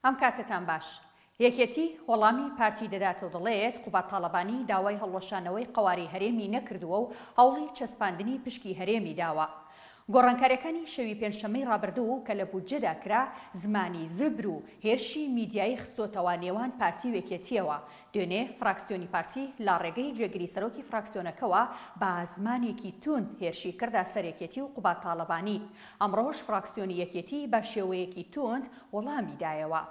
ئەم کاتەتان باش. یەکێتی وەڵامی پارتی دەداتەوە دەڵێت قوباد تاڵەبانی داوای هەڵوەشانەوەی قەوارەی هەرێمی نەکردووە و هەوڵی چەسپاندنی پشکی هەرێمی داوە. گۆڕانکاریەکانی شەوی پێنجشەممەی ڕابردوو کە لە بودجەدا کرا زمانی زبر و هێرشی میدیایی خستۆتەوە نێوان پارتی و یەکێتیەوە. دوێنێ فراکسیۆنی پارتی لە ڕێگەی جێگری سەرۆکی فراکسیۆنەکەوە بە زمانێکی توند هێرشی کردە سەر یەکێتی و قوباد تاڵەبانی. ئەمڕۆش فراکسیۆنی یەکێتی بە شێوەیەکی توند وەڵامی دایەوە.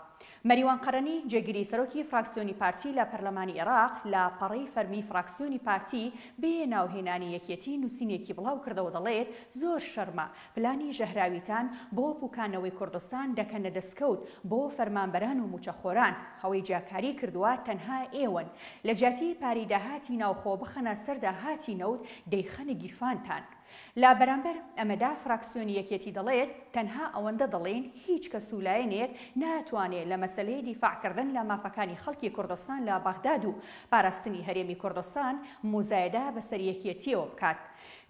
مەریوان قەرەنی، جێگری سەرۆکی فراکسیۆنی پارتی لە پەرلەمانی عێراق، لە پەڕەی فەرمی فراکسیۆنی پارتی بێ ناوهێنانی یەکێتی نووسینێکی بڵاوکردەوە دەڵێت، زۆر شەرمە پلانی ژەهراویتان بۆ پوکانەوەی کوردستان دەکەنە دەسکەوت بۆ فەرمانبەران و موچەخۆران، ئەوەی جیاکاری کردووە تەنها ئێوەن، لە جیاتی پارەی داهاتی ناوخۆ بخەنە سەر داهاتی نەوت دەیخەنە گیرفانتان. لە بەرامبەر ئەمەدا فراکسیۆنی یەکێتی دەڵێت، تەنها ئەوەندە دەڵێین هیچ کەس و لایەنێک ناتوانێ لە مەسەلەی دیفاعکردن لە مافەکانی خەڵکی کوردستان لە بەغداد و پاراستنی هەرێمی کوردستان موزایەدە بەسەر یەکێتییەوە بکات.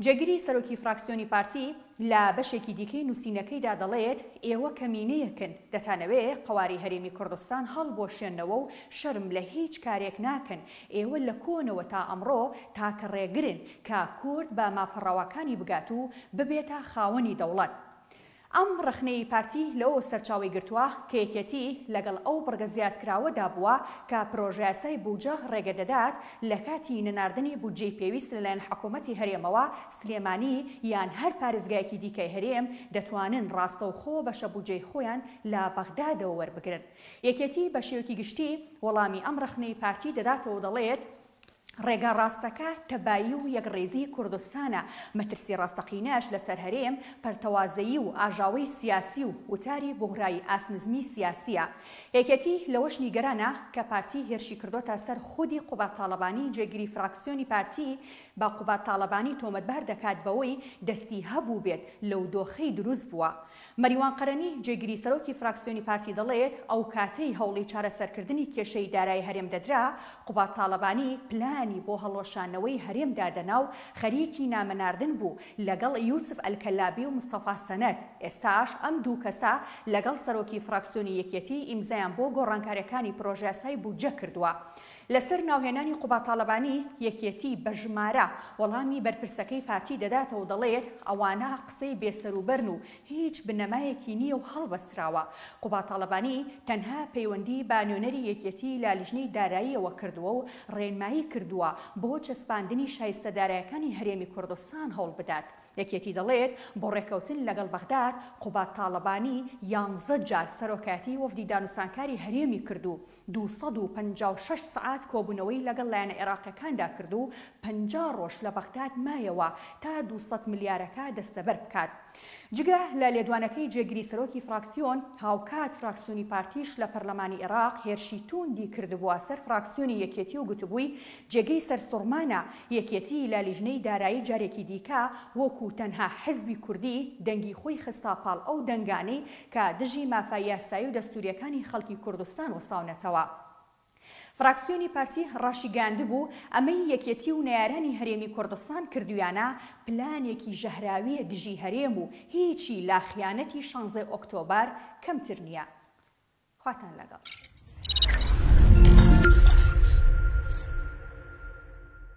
جێگری سەرۆکی فراکسیۆنی پارتی لە بەشێکی دیکەی نووسینەکەیدا دەڵێت، ئێوە کەمینەیەکن، دەتانەوێ قەوارەی هەرێمی کوردستان هەڵبوەشێننەوە و شەرم لە هیچ کارێک ناکەن، ئێوە لە کۆنەوە تا ئەمڕۆ تاکە ڕێگرن کە کورد بە مافە ڕەواکانی بگات و ببێتە خاوەنی دەوڵەت. ئەم ڕەخنەیەی پارتی لەوەوە سەرچاوەی گرتووە کە یەکێتی لەگەڵ ئەو بڕگە زیادکراوەدا بووە کە پرۆژەیاسای بوجە ڕێگە دەدات لە کاتی نەناردنی بودجەی پێویست لەلایەن حکومەتی هەرێمەوە سلێمانی یان هەر پارێزگایەکی دیکەی هەرێم دەتوانن ڕاستەوخۆ بەشە بودجەی خۆیان لە بەغدادەوە وەربگرن. یەکێتی بە شێوەیەکی گشتی وەڵامی ئەم ڕەخنەی پارتی دەداتەوە و دەڵێت، ڕێگا ڕاستەکە تەبایی و یەکڕیزی کوردستانە، مەترسی ڕاستەقینەش لەسەر هەرێم پەرتەوازەیی و ئاژاوەی سیاسی و وتاری بوغرایی ئاستنزمی سیاسییە. یەکێتی لەوەش نیگەرانە کە پارتی هێرشی کردۆتە سەر خودی قوباد تاڵەبانی جێگری فراکسیۆنی پارتی بە قوباد تاڵەبانی تۆمەتبار دەکات بەوەی دەستی هەبووبێت لەو دۆخەی دروست بووە. مەریوان قەرەنی، جێگری سەرۆکی فراکسیۆنی پارتی دەڵێت، ئەوکاتەی هەوڵی چارەسەرکردنی کێشەی دارایی هەرێم دەدرا، قوباد تاڵەبانی پلانی بۆ هەڵوەشاندنەوەی هەرێم دادەنا و خەریکی نامە ناردن بوو لەگەڵ یوسف ئەلکەلابی و مستەفا سەنەد، ئێستاش ئەم دوو کەسە لەگەڵ سەرۆکی فراکسیۆنی یەکێتی ئیمزایان بۆ گۆڕانکارییەکانی پرۆژەیاسای بودجە کردووە. لەسەر ناوهێنانی قوباد تاڵەبانی، یەکێتی بە ژمارە وەڵامی بەرپرسەکەی پارتی دەداتەوە و دەڵێت، ئەوانە قسەی بێسەروبەرن و هیچ بنەمایەکی نییە و هەڵبەستراوە. قوباد تاڵەبانی تەنها پەیوەندی بە نوێنەری یەکێتی لە لیژنەی داراییەوە کردووە و ڕێنمایی کردووە بۆ چەسپاندنی شایستە دارایەکانی هەرێمی کوردستان هەوڵبدات. یەکێتی دەڵێت، بۆ ڕێککەوتن لەگەڵ بەغداد، قوباد تاڵەبانی یانزە جار سەرۆکایەتی وەفدی دانوستانکاری هەرێمی کرد و 256 سەعات کۆبوونەوەی لەگەڵ لایەنە عێراقییەکاندا کرد و 50 ڕۆژ لە بەغداد مایەوە تا 200 ملیارەکە دەستەبەر بکات. جگە لە لێدوانەکەی جێگری سەرۆکی فراکسیۆن، هاوکات فراکسیۆنی پارتیش لە پەرلەمانی عێراق هێرشی تووندی کردبووە سەر فراکسیۆنی یەکێتی و گوتبووی جێگەی سەرسوڕمانە یەکێتی لە لیژنەی دارایی جارێکی دیکە وەکو تەنها حزبی کوردی دەنگی خۆی خستە پاڵ ئەو دەنگانەی کە دژی مافە یاسایی و دەستورییەکانی خەڵکی کوردستان وەستاونەتەوە. فراکسیۆنی پارتی ڕاشیگەیاندبوو، ئەمەی یەکێتی و نەیارانی هەرێمی کوردستان کردویانە پلانێکی ژەهراوییە دژی هەرێم و هیچی لە خیانەتی شانزەی ئۆکتۆبەر کەمتر نییە. خواتان لەگەڵ.